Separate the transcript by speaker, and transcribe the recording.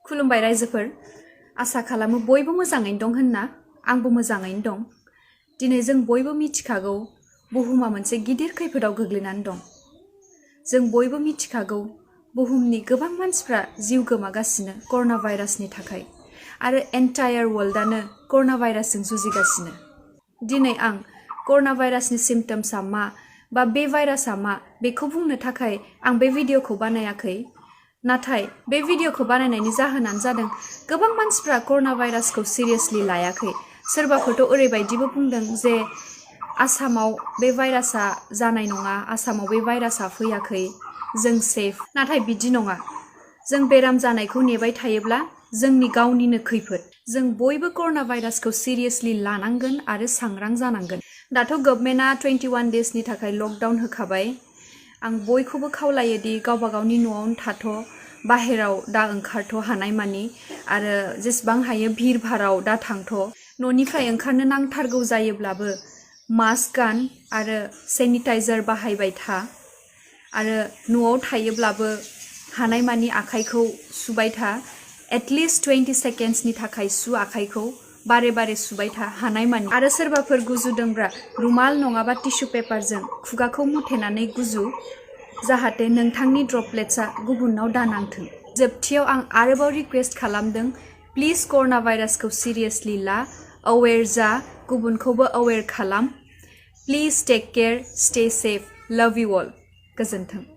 Speaker 1: खुलुमबाय रायजोफोर आसा खालामो बयबो मोजाङैनो दं होनना आंबो मोजाङैनो दं। दिनै जों बयबो मिथिखागौ बुहुमा मोनसे गिदिर खैफोदाव गोग्लैनानै दं। जों बयबो मिथिखागौ बुहुमनि गोबां मानसिफ्रा जिउ गोमागासिनो कर'ना भाइरासनि थाखाय आरो एन्टायार वर्ल्डआनो कर'ना भाइरासजों जुजिगासिनो। दिनै आं कर'ना भाइरासनि सिम्पटम्सआ मा बा बे भाइरासआ मा बेखौ बुंनो थाखाय आं बे भिडिअखौ बानायाखै। नाथाय बे भिडिअखौ बानायनायनि जाहोनानो जादों गोबां मानसिफ्रा कर'ना भाइरासखौ सिरियासलि लायाखै। सोरबाफोरथ' ओरैबायदिबो बुंदों जे आसामाव बे भाइरासआ जानाय नङा, आसामाव बे भाइरासआ फैयाखै, जों सेफ। नाथाय बिदि नङा। जों बेराम जानायखौ नेबाय थायोब्ला जोंनि गावनिनो खैफोद। जों बयबो कर'ना भाइरासखौ सिरियासलि लानांगोन आरो सांग्रां जानांगोन। दाथ' गभर्नमेन्टआ 21 डेजनि थाखाय लकडाउन होखाबाय। आं बयखौबो खावलायोदि गावबा गावनि न'आवनो थाथ', बाहेराव दा ओंखारथ' हानायमानि आरो जेसेबां हायो भिर भाराव दा थांथ'। न'निफ्राय ओंखारनो नांथारगौ जायोब्लाबो मास्क गान आरो सेनिटाइजार बाहायबाय था आरो न'आव थायोब्लाबो हानायमानि आखाइखौ सुबाय था। एटलिस्ट 20 सेकेन्ड्सनि थाखाय सु आखाइखौ बारे बारे सुबाय था हानायमानि। आरो सोरबाफोर गुजुदोंब्ला रुमाल नङाबा टिसु पेपारजों खुगाखौ मुथेनानै गुजु, जाहाथे नोंथांनि ड्रपलेट्सआ गुबुननाव दानांथों। जोबथियाव आं आरोबाव रिक्वेस्ट खालामदों, प्लिज कर'ना भाइरासखौ सिरियासलि ला, अवेर जा, गुबुनखौबो अवेर खालाम। Please take care, stay safe, love you all. गोजोन्थों।